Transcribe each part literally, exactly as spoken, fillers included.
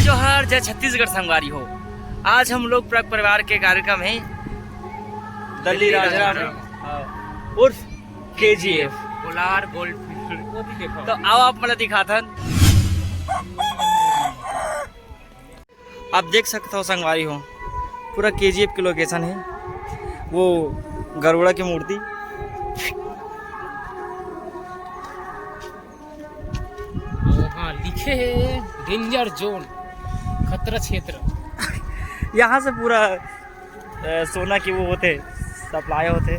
जोहार, जय छत्तीसगढ़ संगवारी हो। आज हम लोग प्रग परिवार के कार्यक्रम है दल्ली राजा में, हाँ, उर्फ केजीएफ। कोलार गोल्ड फील्ड, वो भी देखो। तो आओ आप मन ला दिखाथन। आप देख सकत हो संगवारी हो, पूरा केजीएफ के लोकेशन है, वो गरुड़ा की मूर्ति। हाँ, लिखे है डेंजर जोन, खतरा क्षेत्र। यहाँ से पूरा, अ, सोना की वो होथे, सप्लाई होथे।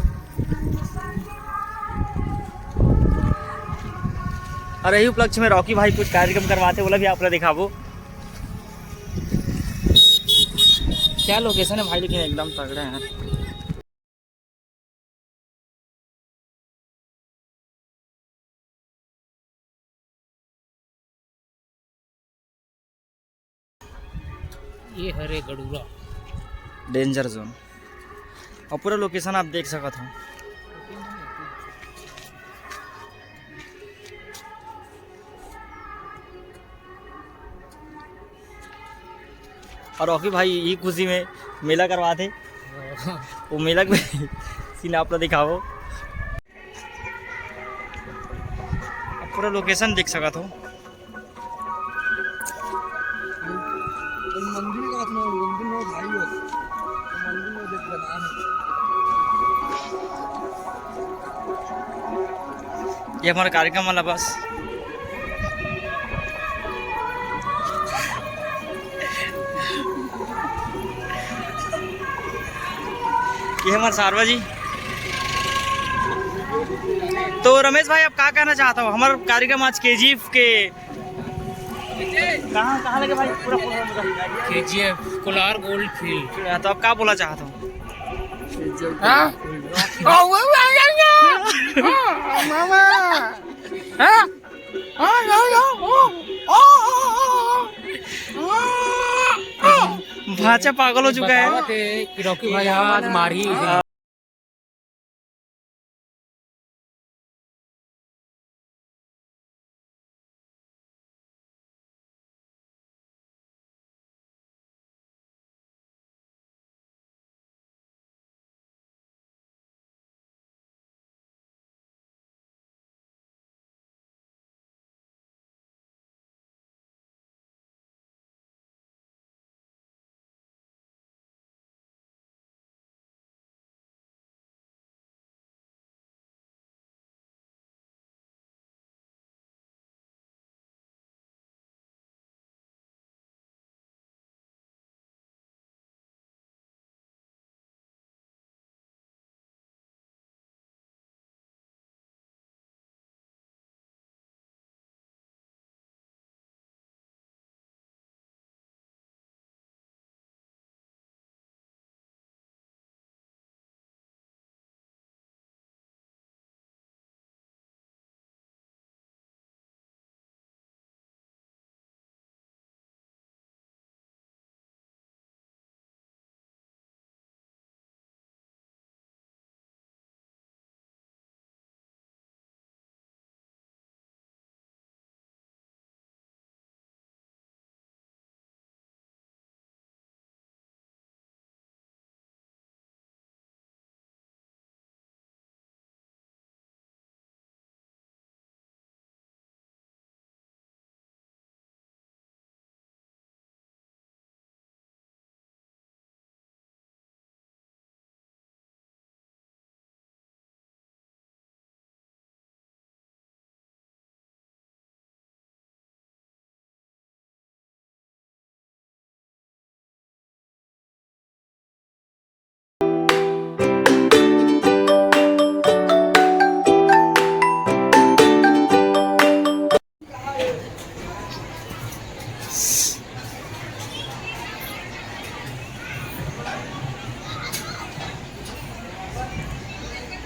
और यही उपलक्ष्य में रॉकी भाई कुछ कार्यक्रम करवाथे, ओला भी आप ला दिखाबो। क्या लोकेशन है भाई, लेकिन एकदम तगड़ा है। ये हरे गड़ूरा। डेंजर जोन। और पूरा लोकेशन आप देख सकत हो। और रॉकी भाई ये खुशी में मेला करवाथे, वो मेला के सीन आप ला दिखाबो। आप पूरा लोकेशन देख सकत हो। मंदिर का अपना मंदिर में भाई हो, मंदिर में देख बना है। ये हमारा कार्यक्रम वाला बस। ये हमारे सारवा जी। तो रमेश भाई, आप का कहना चाहत हो? हमारा कार्यक्रम आज केजीएफ के कहाँ, कहाँ लगे भाई? पूरा program बता। KGF Kolar gold field. तो आप का बोलना चाहत हो? हाँ? ओ, वो, वो, वो, वो, मामा। हाँ? हाँ, हाँ, हाँ, ओ, ओ, ओ, ओ, ओ। भांचा पागल हो चुका है। बतावत हे कि रॉकी भाई आज मारी।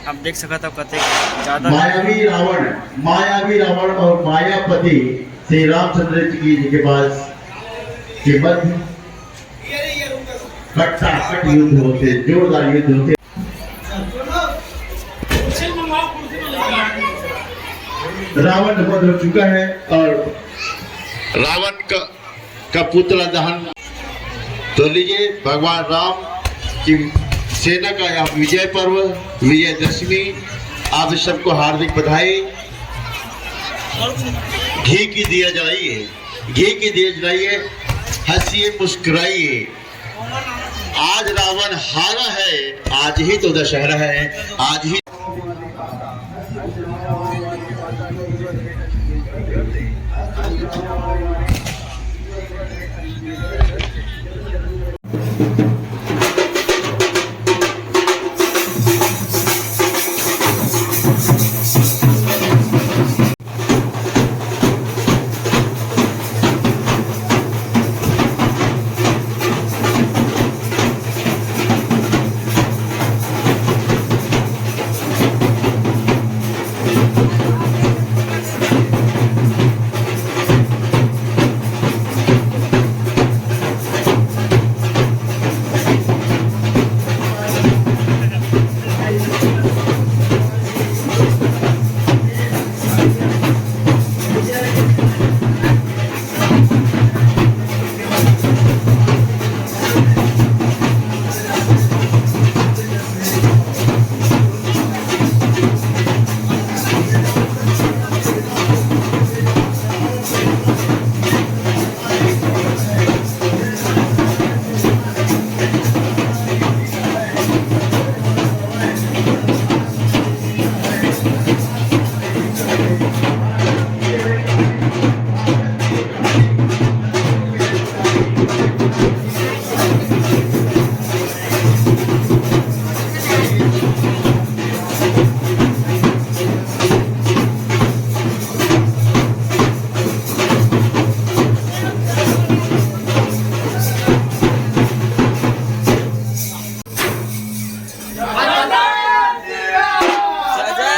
आप देख सकत हो कतेक ज्यादा मायावी रावण, मायावी रावण और मायापति श्री रामचंद्र जी के पास के मध्य कट्टाकट युद्ध होथे, जोरदार युद्ध होथे। रावण वध हो चुका है और रावण का का पुतला दहन। तो लीजिए, भगवान राम की सेना का यह विजय पर्व, विजयदशमी, आप सबको हार्दिक बधाई। घी की दिया जलाइए, घी की दिया जलाइए, हंसिए, मुस्कुराइए। आज रावण हारा है, आज ही तो दशहरा है, आज ही।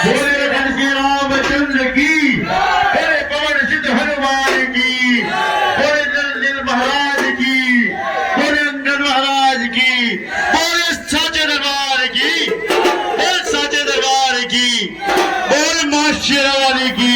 बोले घनश्याम रामचंद्र की, बोले पवन सिद्ध हनुमान की, बोले नंद महाराज की, बोले अंगद महाराज की, बोले साचे दरबार की, बोले साचे दरबार की, बोले माँ शेरावाली की।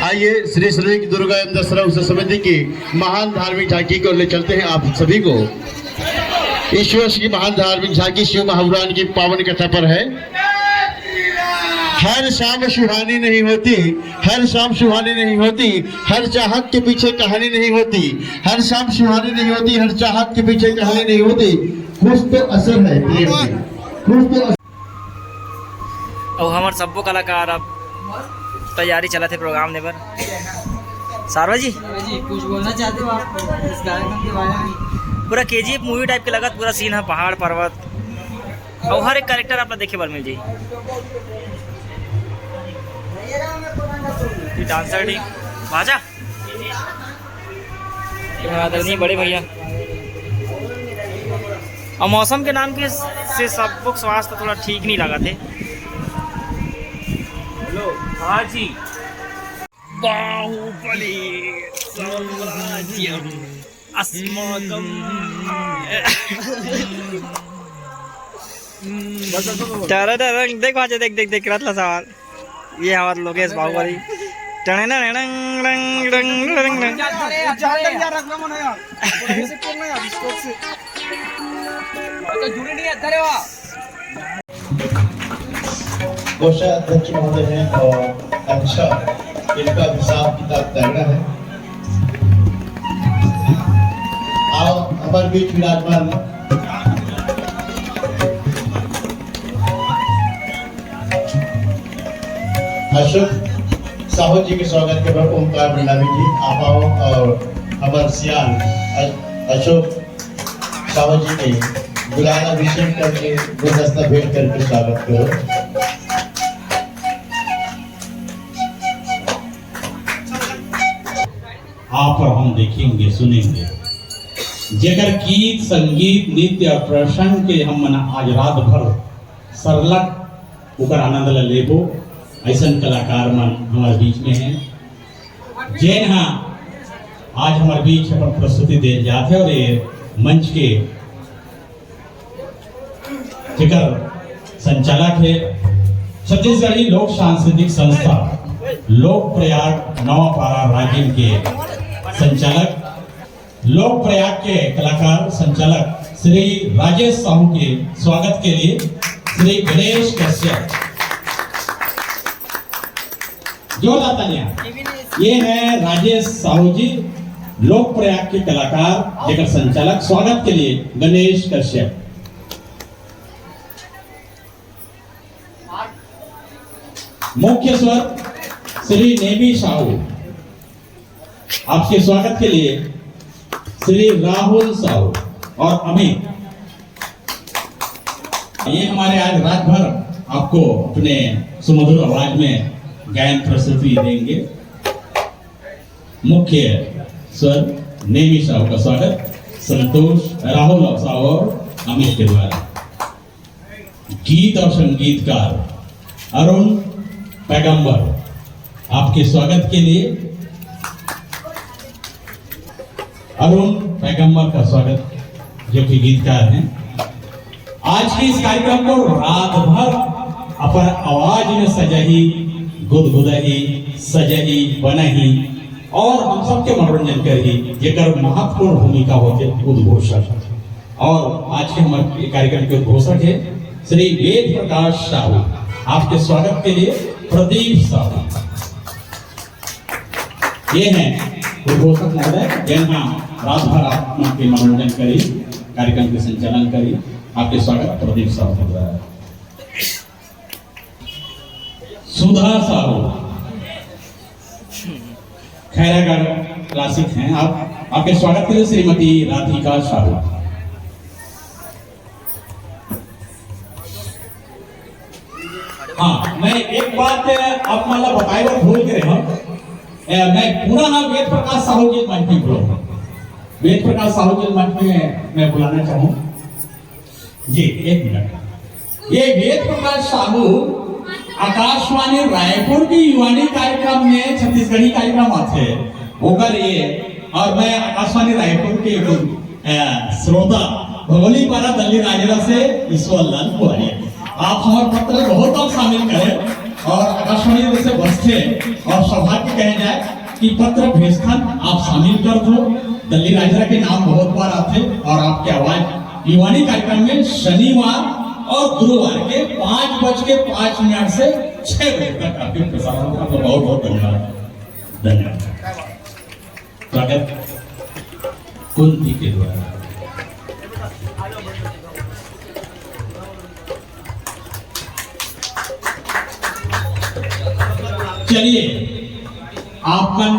आइए, श्री श्री दुर्गा एवं दशहरा उत्सव समिति की महान धार्मिक झांकी को ले चलते हैं आप सभी को। इस वर्ष की महान धार्मिक झांकी शिव महापुराण की पावन कथा पर है। हर शाम सुहानी नहीं होती, हर शाम सुहानी नहीं होती, हर चाहत के पीछे कहानी नहीं होती। हर शाम सुहानी नहीं होती, हर चाहत के पीछे कहानी नहीं होती। कुछ तो असर है प्रेम की, कुछ तो असर। अउ हमर सब्बो कलाकार अब तैयारी चलत हे प्रोग्राम दे बर। सारवा जी, जी, कुछ बोलना चाहते हो आप इस कार्यक्रम के बारे में? पूरा केजीएफ मूवी टाइप के लगत, पूरा सीन है, पहाड़ पर्वत, अउ हर एक कैरेक्टर आप ला देखे बर मिल जाही। ये डांसर टीम, बाजा। ये हमारे आदरणीय बड़े भैया। अउ मौसम के नाम के से सबको स्वास्थ्य थोड़ा ठीक नहीं लगा थे। हेलो, हाँ जी। बाहुबली साम्राज्यम अस्माकम। टारा टारा, देख बाजे, देख, देख, देख, रतला सवार। ये हमारे लोकेश बाहुबली। टणेना, टणंग, टंग, टंग, टंग, टंग। अरे यार, अरे यार, रख लो मना यार। ऐसे करना यार, इसको से। तो जुड़ी नहीं है, धरे वाह। कोषाध्यक्ष महोदय हैं और अच्छा, इनका हिसाब किताब तगड़ा है। आओ, हमारे बीच विराजमान। अशोक साहू जी के स्वागत के बाद ओमकार मंडावी जी, आप आओ और हमारे सियान अ-, अशोक साहू जी के गुलाल अभिषेक करके गुलदस्ता भेंट करके स्वागत करो। आप और हम देखेंगे, सुनेंगे। जेकर गीत, संगीत, नृत्य और प्रसंग के हम मन आज रात भर सरलग ओकर आनंद ल लेबो, अइसन कलाकार मन हमर बीच में हैं, जेन हा आज हमर बीच अपन प्रस्तुति देल जात हे और ये मंच के जेकर संचालक हे छत्तीसगढ़ी लोक सांस्कृतिक संस्था लोक प्रयाग नवापारा राजिम के संचालक, लोक प्रयाग के कलाकार संचालक श्री राजेश साहू के स्वागत के लिए श्री गणेश कश्यप। जोरदार तालियां। ये है राजेश साहू जी, लोक प्रयाग के कलाकार, जेकर संचालक। स्वागत के लिए गणेश कश्यप। मुख्य स्वर श्री नेमी साहू। आपके स्वागत के लिए श्री राहुल साहू और अमित, ये हमारे आज रात भर आपको अपने सुमधुर आवाज में गायन प्रस्तुति देंगे। मुख्य स्वर नेमी साहू का स्वागत संतोष, राहुल साहू और अमित के द्वारा। गीत और संगीतकार अरुण पैगंबर, आपके स्वागत के लिए अरुण पैगंबर का स्वागत, जो कि गीतकार हैं। आज के इस कार्यक्रम को रात भर अपन आवाज में सजाही, गुदगुदाही, सजाही, बनाही और हम सबके मनोरंजन करही, जेकर महत्वपूर्ण भूमिका होथे उद्घोषक। और आज के हमारे कार्यक्रम के उद्घोषक है श्री वेद प्रकाश साहू। आपके स्वागत के लिए प्रदीप साहू, ये हैं उद्घोषक महोदय, जेन हा रात भर आप मन के मनोरंजन करी, कार्यक्रम के संचालन करी। आपके स्वागत प्रदीप साहू के द्वारा। सुधा साहू, खैरागढ़ क्लासिक हैं आप, आपके स्वागत के लिए श्रीमती राधिका साहू। हाँ, मैं एक बात आप मन ला बताए बर भूल गे रहेंव। ए, मैं पूरा नाम वेद प्रकाश साहू जी मंच में बोलूँ, वेद प्रकाश साहू जी मंच में मैं बुलाना चाहूँ। जी, एक मिनट। ये वेद प्रकाश साहू आकाशवाणी रायपुर की युवानी कार्यक्रम में, छत्तीसगढ़ी कार्यक्रम आथे, ओकर ये, और मैं आकाशवाणी रायपुर के एक, अ, श्रोता भगोली पारा दल्ली राजरा से ईश्वर लाल कुआरिया। आप हमारे पत्र बहुत बार शामिल करें और आकाशवाणी से बसथे और सौभाग्य कहे जाए कि पत्र भेजथन आप शामिल कर दो। दल्ली राजरा के नाम बहुत बार आथे और आपके आवाज युवानी कार्यक्रम में शनिवार और गुरुवार के पाँच बज के पाँच मिनट से छह बजे तक आपके प्रसारण होगा। तो बहुत बहुत धन्यवाद। धन्यवाद। स्वागत कुंती के द्वारा। चलिए, आप मन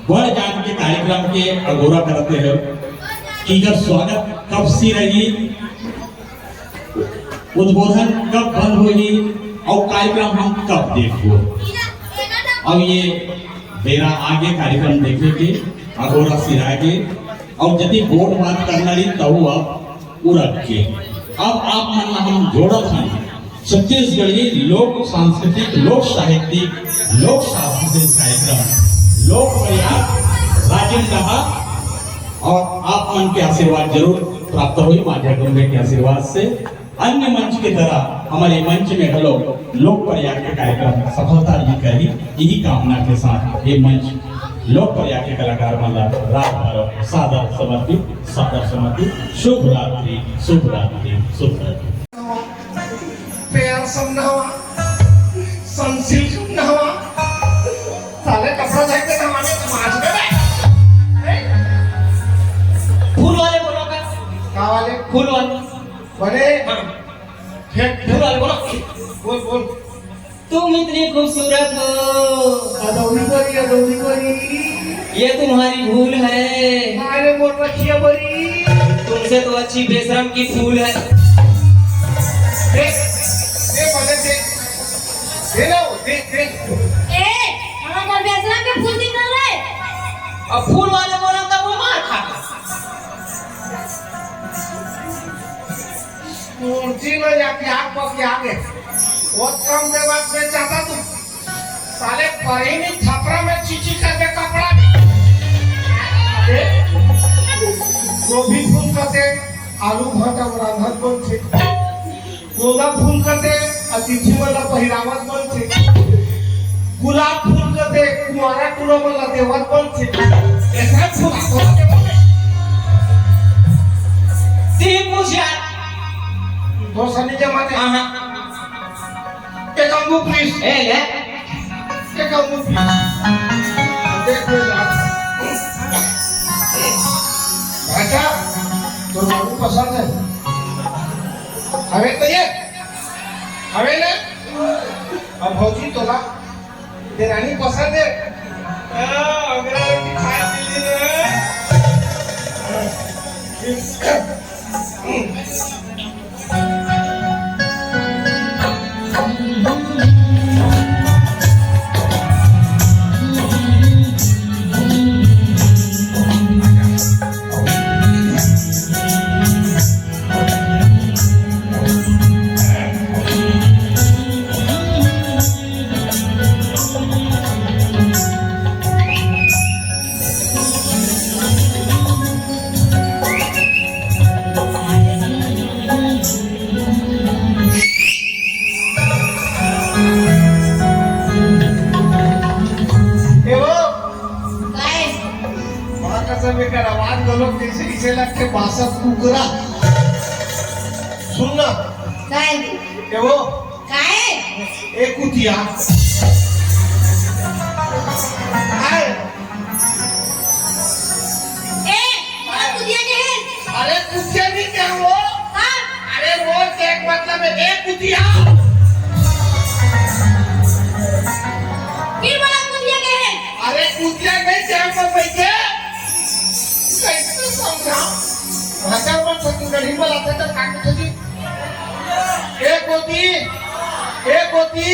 बड़ जान के कार्यक्रम के अगोरा करते हो कि एकर स्वागत कब से रही, उद्बोधन कब बंद होही और कार्यक्रम हम कब देखबो। अब ये बेरा आगे कार्यक्रम देखे के, अगोरा सिरा के, और यदि बोर्ड बात करना रही तब अब उरख के। अब आप मन ला हम जोड़त हन छत्तीसगढ़ी लोक सांस्कृतिक, लोक साहित्यिक, लोक सांस्कृतिक कार्यक्रम लोक प्रयाग राजेंद्र कहा, और आप मन के आशीर्वाद जरूर प्राप्त होई माँ जगदम्बे के आशीर्वाद से। अन्य मंच की तरह हमारे मंच में घलो लोक प्रयाग के कार्यक्रम सफलता अर्जित करही, यही कामना के साथ ये मंच लोक प्रयाग के कलाकार मन ला रात भर सादर समर्पित, सादर समर्पित। शुभ रात्रि, शुभ रात्रि, शुभ रात्रि। पैर समझावा, संसिल समझावा, साले कपड़ा देख के जमाने को मार दे। फूल वाले बोलो का? का वाले? फूल वाले। बड़े। हाँ। फेंक, फेंक। फूल वाले बोलो। बोल, बोल। तुम इतनी खूबसूरत हो। अदौरी बरी, अदौरी बरी। ये तुम्हारी भूल है। अरे मोर रखिया बरी। तुमसे तो अच्छी बेशरम की फूल है। दे, दे पहले दे। दे ना, दे, दे। ए, हमारे घर बेशरम के फूल दिख रहा है। अब फूल वाले बोला तब वो मार खा। कुर्सी में जाके आग पक के आगे। वो कम देवत में चाहता तू। साले परी नहीं थपरा में चीची कर दे कपड़ा में। अबे, गोभी फूल कते आलू भाटा में रांधत बनथे। गोंदा फूल कते अतिथि वाला पहिरावत बनथे। गुलाब फूल कते कुंवारा टूरा वाला देवत बनथे। ऐसा फूल थोड़ा देवत। ती पूछ यार। तो सनी जमाते। हाँ, हाँ। एक अंगू प्लीज। ए, ले। एक अंगू प्लीज। देख ले यार। भाई साहब, तो बाबू पसंद है। अबे तो ये। अबे ले। अब भौजी तोला देरानी पसंद है। हाँ, ओकरा रोटी खाए के लिए है। ए वो, काय? वहाँ का सब एकर आवाज गलत, जैसे इसे लगते बासत कुकरा। सुन ना। काय? ए वो, काय? ए कुतिया। काय? ए, मोला कुतिया कहे। अरे कुतिया नहीं कहे वो। हाँ। अरे वो के मतलब है, ए कुतिया। फिर मोला कुतिया कहे। अरे कुतिया नहीं कहे वो भैया। कैसे समझा? भाषा पर छत्तीसगढ़ी बोला था तो काट छत्तीस। ए कोती, ए कोती,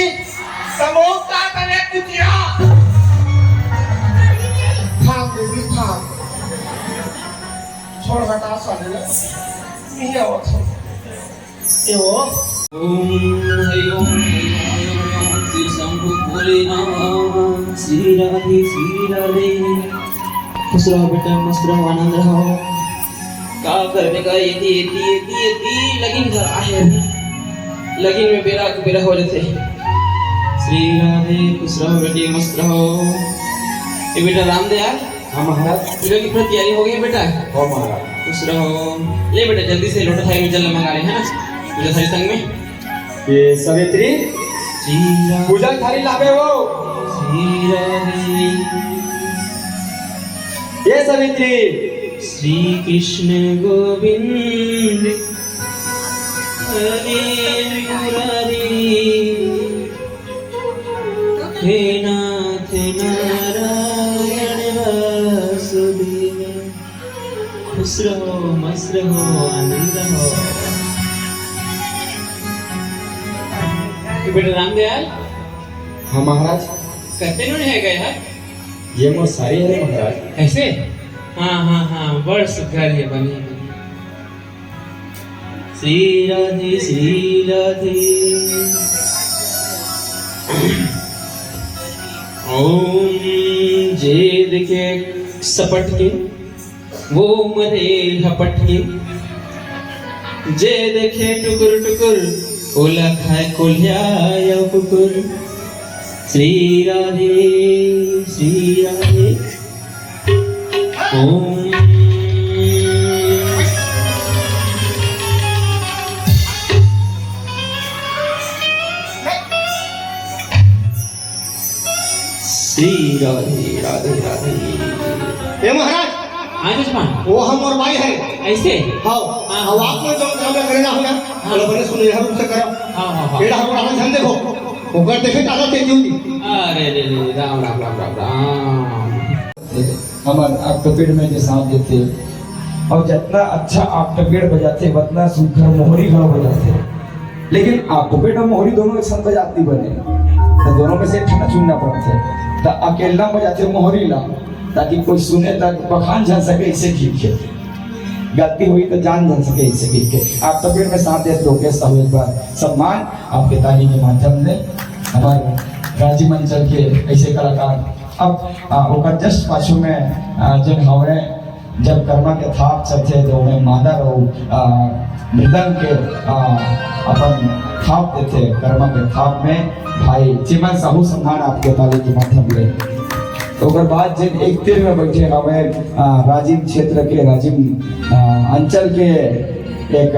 समोसा तने कुतिया। थाम बेबी, थाम। छोड़ हटा साले ना। नहीं आवत है। ए वो। ओम हरि ओम हरि ओम हरि ओम श्री शंभु भोलेनाथ श्री राधे श्री राधे। खुश रहो बेटा, मस्त रहो, आनंद रहो। का करबे का, एती, एती, एती, एती, लगिन धर आहे अभी। लगिन में बेरा के बेरा हो जथे। श्री राधे, खुश रहो बेटी, मस्त रहो। ए बेटा रामदयाल, हाँ महाराज। पूजा की पूरी तैयारी हो गई बेटा? हाँ महाराज। खुश रहो। ले बेटा, जल्दी से लोटा थाली में जल मंगा ले, है ना? पूजा थाली संग में। ए सावित्री, श्री राधे। पूजा थाली लावे हो। श्री राधे। ए सावित्री। श्री कृष्ण गोविंद हरे मुरारी, हे नाथ नारायण वासुदेव। खुश रहो, मस्त रहो, आनंद रहो। ए बेटा रामदयाल। हाँ महाराज। कते नोन हे गए है? ये मोर सारी हरे महाराज। ऐसे? हाँ, हाँ, हाँ, बड़ सुघर हे, बने, बने। श्री राधे, श्री राधे। ओम जे देखे सपट के, वो मरे हपट के। जे देखे टुकुर टुकुर, ओला खाए कोलिया या कुकुर। श्री राधे, श्री राधे। ओम। श्री राधे, राधे, राधे। ए महाराज, हाँ जजमान। वो हम और भाई है। ऐसे? हाँ। हाँ। अब आप लोग जो काम करेगा हो ना, हाँ। बोलो, बोले, सुनो, यहाँ रुक से करो। हाँ, हाँ, हाँ। बेटा, हम आराम ध्यान देखो। ओकर देखे तारा तेज होती। अरे रे रे, राम, राम, राम, राम, राम। हमर ऑक्टोपीड में जे साथ देथे, अउ जतना अच्छा ऑक्टोपीड बजाथे, वतना सुघर मोहरी घलो बजाथे। लेकिन ऑक्टोपीड अउ मोहरी दोनों एक साथ बजात नइ बने, त दोनों में से एक ठन चुनना पड़थे। त अकेल्ला बजाथे मोहरी ला, ताकि कोई सुने त बखान झन सके, इसे ठीक हे। गलती होही त जान धन सके, इसे कहिके आप तबीयत में साथ देत लोकेश साहू एक बार सम्मान आपके ताली के माध्यम ले हमर राजिम अंचल के ऐसे कलाकार। अब आ, ओकर जस्ट पाछू में आ, जब हवे, जब करमा के थाप चलथे तो ओमे मादर अउ आ, मृदंग के आ, अपन थाप देथे। करमा के थाप में भाई चिमन साहू सम्मान आपके ताली के माध्यम ले। तो ओकर बाद जिन एक तीर में बैठे हवे आ, राजिम क्षेत्र के, राजिम आ, अंचल के एक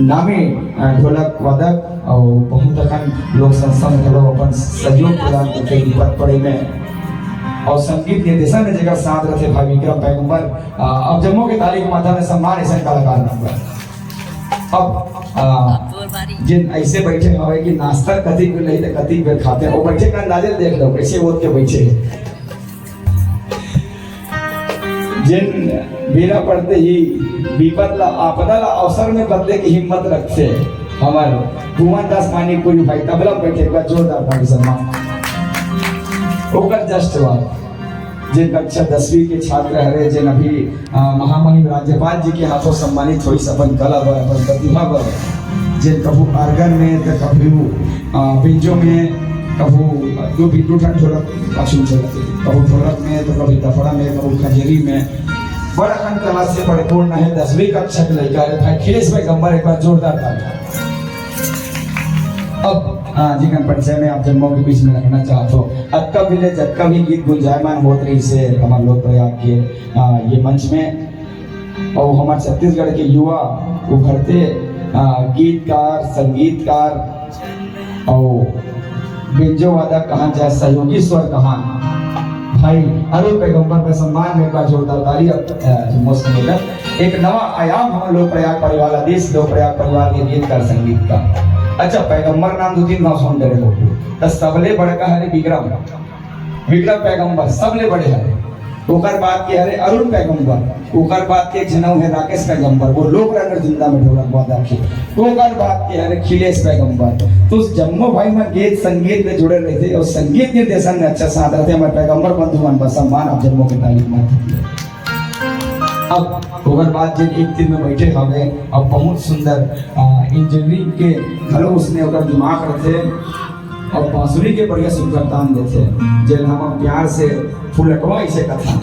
नामी आ, ढोलक वादक अउ बहुत अकन लोक संस्था में घलो अपन सहयोग प्रदान करके विपद पड़े में अउ संगीत निर्देशन में जेकर साथ रथे भाई विक्रम पैगंबर। आ, अब जम्मो के ताली के माध्यम में सम्मान ऐसा कलाकार नंबर। अब आ, जिन ऐसे बैठे हवे कि नाश्ता कति बेर नहीं तो कति बेर खाथे, वो बैठे का अंदाजे देख लो कैसे ओढ़ के बैठे हे। जिन बेरा पड़ते ही विपद ला, आपदा ला अवसर में बदले की हिम्मत रखथे हमर भुवन दास मानिकपुरी भाई, तबला में बैठे, एक बार जोरदार ताली सम्मान। ओकर जस्ट बाद जे कक्षा दसवीं के छात्र हरे, जेन अभी आ, महामहिम राज्यपाल जी के हाथों सम्मानित होइस अपन कला बर, अपन प्रतिभा बर, जेन कभू आर्गन में, तो कभू आ, बेंजो में, कभू दू भी दू ठन ढोलक पाछू में चलत हे, कभू ढोलक में, तो कभी दफड़ा में, कभू खंजरी में, बड़ अकन कला से परिपूर्ण है। दसवीं कक्षा के लइका रे भाई अखिलेश पैगंबर, एक बार जोरदार ताली। अब आ, जिनकर परिचय में आप जम्मो के बीच में रखना चाहत हो, अतका भी ले जतका भी गीत गुंजायमान होत रहिस हे हमर लोक प्रयाग के आ, ये मंच में, अउ हमर छत्तीसगढ़ के युवा उभरते आ, गीतकार, संगीतकार अउ बेंजो वादक कहान, चाहे सहयोगी स्वर कहान, भाई अरुण पैगंबर के सम्मान में एक बार जोरदार ताली। अब, आ, मस्त मिलत एक नवा आयाम हमर लोक प्रयाग परिवार ला दिस, लोक प्रयाग परिवार के गीतकार, संगीतकार। अच्छा, पैगंबर नाम दू तीन घाव सुन डरे हो, त सबले बड़का हरे विक्रम, विक्रम पैगंबर सबले बड़े हरे। ओकर बाद के हरे अरुण पैगंबर, ओकर बाद के एक झन अउ हे राकेश पैगंबर, वो लोक रंग जिंदा में ढोलक वादक हे। ओकर बाद के हरे अखिलेश पैगंबर। तो जम्मो भाई मन गीत संगीत में जुड़े रहिथे अउ संगीत निर्देशन में अच्छा साथ रहिथे। हमर पैगंबर बंधु मन बर सम्मान आप जम्मो के ताली मार। अब ओकर बाद जेन एक तीर में बैठे हवे, अब बहुत सुंदर आ, इंजीनियरिंग के घलो उसने ओकर दिमाग रहिथे। अउ बांसुरी के बढ़िया सुंदर तान देथे, जेन हम प्यार से फुलटवा इसे कथन,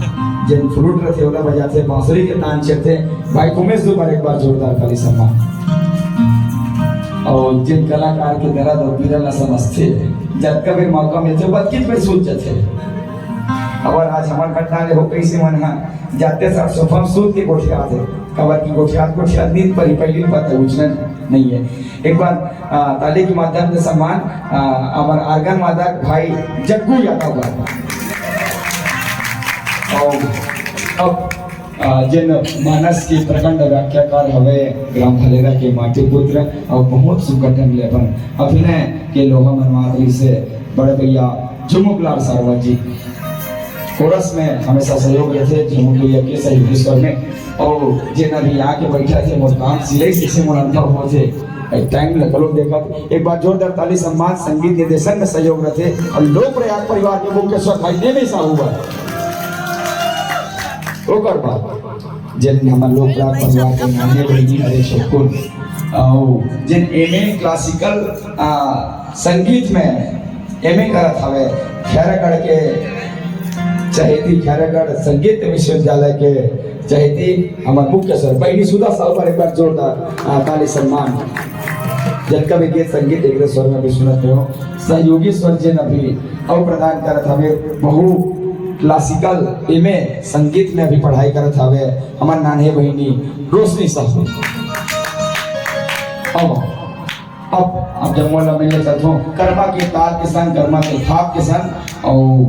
जेन फ्लूट रथे ओला बजाथे, बांसुरी के तान छेड़थे। भाई उमेश दुबे बर एक बार जोरदार ताली सम्मान। अउ जेन कलाकार के दर्द अउ पीरा ला समझथे, जतका बेर मौका मिलथे, बतकित बेर सूत जथे। अउ आज हमर घटना ले हो कइसे मन ह जाते साथ सोफा में सूत के गोठियाथे, काबर कि गोठियात गोठियात नींद परी, पहिली बात है, उठना नहीं है। एक बार आ, ताली के माध्यम से सम्मान आ, हमर आर्गन वादक भाई जग्गू यादव का। अउ अब आ, जेन मानस के प्रखंड व्याख्याकार हवे, ग्राम फलेरा के माटी पुत्र, अउ बहुत सुंदर ढंग ले अपन अभिनय के लोहा मनवात रहिसे बड़े भैया झुमुकलाल सारवा जी। कोरस में हमेशा सहयोग रहिथे झुमुक भैया के, सहयोगी स्वर में। अउ जेन अभी आके बैठा थे, मोर काम सिलाई से, से मोर अनुभव होथे। ए, टाइम ल घलो देखत, एक बार जोरदार ताली सम्मान। संगीत निर्देशन में सहयोग रहिथे अउ लोक प्रयाग परिवार के मुख्य स्वर भाई नेमी साहू बर। ओकर बाद जेन हमर लोक प्रयाग परिवार के नान्हे बहिनी हरे सुकुन, अउ जेन एमए क्लासिकल आ, संगीत में एमए करत हवे, खैरागढ़ के चहेती, खैरागढ़ संगीत विश्वविद्यालय के चहेती हमर मुख्य स्वर बहिनी सुधा साहू बर एक बार जोरदार आ, ताली सम्मान। जतका भी गीत संगीत एक स्वर में भी सुनत हो, सहयोगी स्वर जेन अभी अउ प्रदान करत हवे, बहु क्लासिकल एमए संगीत में अभी पढ़ाई करत हवे हमर नान्हे बहिनी रोशनी साहू। अब अब, अब जब मोला मिले करथों, करमा के ताल के संग, करमा के थाप के संग, अउ